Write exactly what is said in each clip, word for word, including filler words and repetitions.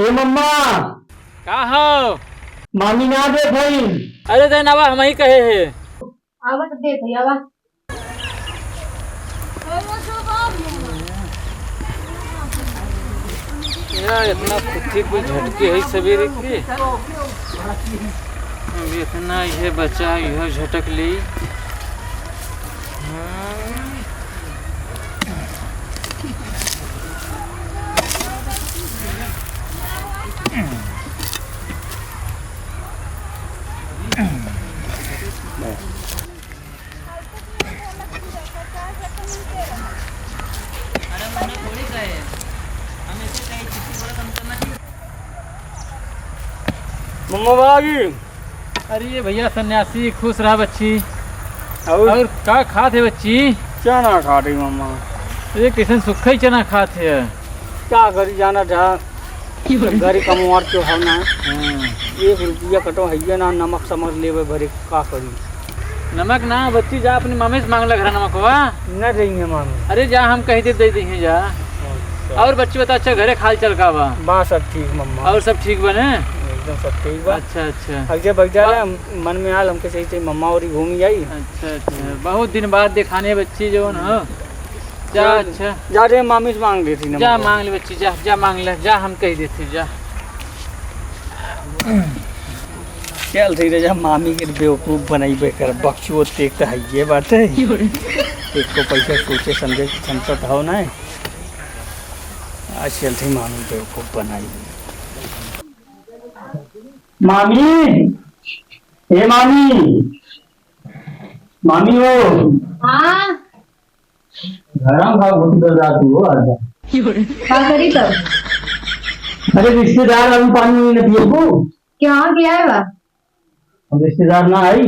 ए मम्मा। का हो? मामी ना दे भाई। अरे दे ना बा, हम ही कहे है। आवा तो दे भाई, आवा। यार, इतना फुर्ती कुल झटके है सवेरे के। अब इतना ये बचा, यह झटक ली। हाँ। मम्मा बागी। अरे ये भैया सन्यासी, खुश रहा बच्ची। और? और का खात है बच्ची? चना खात है मम्मा। ये कैसन सुखा ही चना खात है? का करी, जाना था घरे कमवार के हम ना। हाँ। एक रुपया कटो है ना, नमक समझ लेवे भरे, का करी? नमक ना बच्ची, जा अपनी मामी से मांग ले घरा नमकवा। न रही है मामी। अरे जा, हम कही दे, दे दी है जा। अच्छा। और बच्ची बता, अच्छा घरे हाल चाल का बा? बा सब ठीक मम्मा। और सब ठीक बने? एकदम सब ठीक बा। अच्छा, अच्छा। अब जब बग जा बा- रहे, मन में आल हमके सही सही मम्मा और ही घूमी जाई। अच्छा, अच्छा। बहुत दिन बाद देखाने बच्ची जौन हो। जा, चल, अच्छा। जा रे, मामी से मांग लेती ना जा, मम्मा। मांग ले बच्ची, जा, जा मांग ले, जा, हम कही देती, जा। चल ठीक रह जा, मामी के बेवकूफ बनाई बेकर, बकचोद एक तो है ये बात है। एको पैसा सोचे समझे की क्षमता तो हो ना। आज चल ठीक मामी बेवकूफ बनाई। मामी, ए मामी, मामी हो। हाँ। गरम भाव घुट कर रहा तू हो, आजा। का करी तब? अरे रिश्तेदार अभी पानी नहीं पिए को? क्या क्या है बा? हम रिश्तेदार ना आई।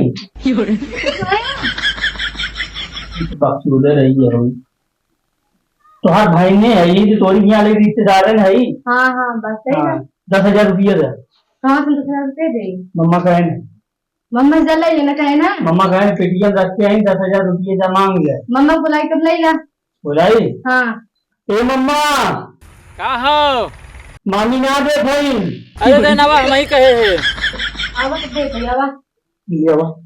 बकचोदे रही है हम। तोहार भाई ने है, ये जो तोरी यहाँ ले रिश्तेदार है। हाँ, हाँ, बस है हाँ, ना। दस हजार रुपये दे। कहाँ से दस हजार रुपये दे? मम्मा कहे ने। मम्मा से ले लेना कहे ना। मम्मा कहे पेटीएम रख के आई, दस हजार रुपये जा मांग ले। मम्मा बुलाई तब ले ला। बुलाई? हाँ। ए मम्मा। का हो? मामी ना दे भाई। अरे दे ना बा, हम ही कहे है। आवा तो दे भाई, आवा। ये आवा।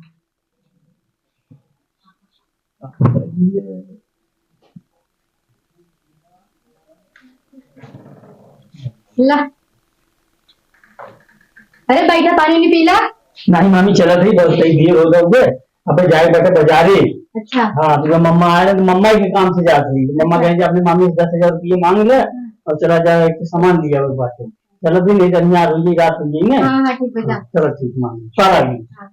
ला। अरे बैठा, पानी नहीं पीला? नहीं मामी, चलत ही, बहुत सही देर हो गए। अबे जाए बैठे बाजारे। अच्छा। हाँ, तो मम्मा आए ना, तो मम्मा के काम से जात रही। मम्मा अच्छा। कहे कि अपने मामी से दस हजार रुपये मांग ले हाँ। और चला जाए, एक सामान लिया हुआ बात है। चलो भी नहीं, तो यहाँ रुक गई, रात रुक गई ना। हाँ, हाँ, ठीक बा, जा। हाँ, चलो ठीक मामी, चला गई। हाँ।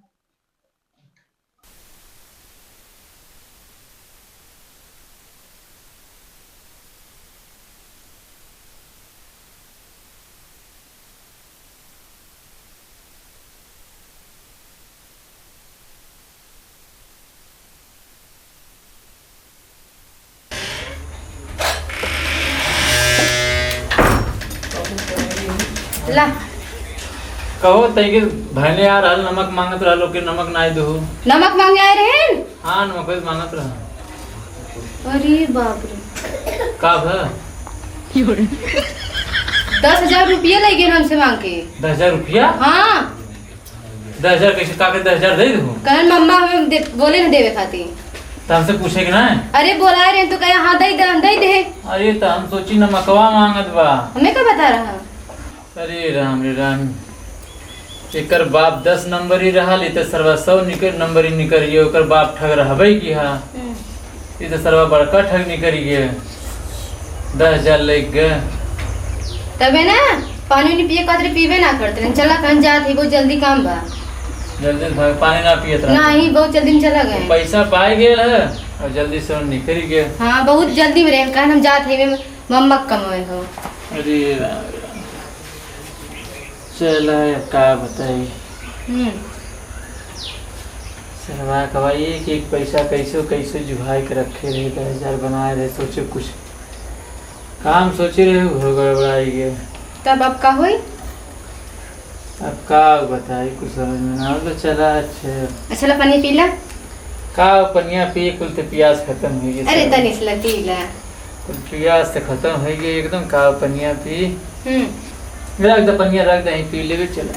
ला। कहो, तई के भैने यार, हल नमक मांगत रहलो कि नमक नाई दो। नमक मांगे आए रहे? हाँ, नमक मांगत रहा। अरे बाप रे। का भा? दस हजार रुपया ले गए हमसे मांग के। दस हजार रुपया? हाँ। दस हजार कैसे, का के दस हजार दे दू? कहन मम्मा हमें दे, बोले न देवे खातिर। तो हमसे पूछे के ना है? अरे बोलाए रहे तो कहे, "हाँ, दे दे, हम दे दे।" अरे तो हम सोची नमकवा मांगत बा। हमें का बता रहा? अरे राम रे राम, एकर बाप दस नंबर ही रहल, ई तो सरवा सौ निकर, नंबर ही निकरिए, ओकर बाप ठग रहबे की हा। हम्म। ई तो सरवा बड़का ठग निकरिए, दस हजार लेके गए। तबे ना, पानी उनी पिए खातिर पीबे ना करते रहे। चला, कहीं जात ही, बहुत जल्दी काम बा। जल्दी भाग, पानी ना पियत रहा। नहीं, बहुत जल्दी में चला गए। पैसा पाए गए है और जल्दी से निकल गए। हाँ, बहुत जल्दी में रहे, कहन हम जात ही, मम्मा के कमाए हो। अरे राम रे राम। चला, अब का बताई। हम्म। सरवा कवा एक एक पैसा कैसो कैसो जुगाड़ के रखे रहे, दस हजार बनाए रहे, सोचे कुछ काम सोचे रहे, उहो गड़बड़ाई गए। तब अब का होई? अब का बताई, कुछ समझ में ना आवत। चला, अच्छा। अच्छा, ला पानी पी ला। का पनिया पी, कुल ते पियास खत्म हो गई अरे, सब। तनी से ला पी ला। कुल पियास तो खत्म हो गई एकदम, का पनिया पी। हम्म। रख दे पनिया, रख दे, पी लेबे, चला।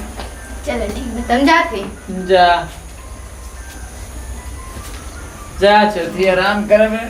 चला, ठीक बा, तब जात हई। जा। जा, चौधरी, आराम करबे।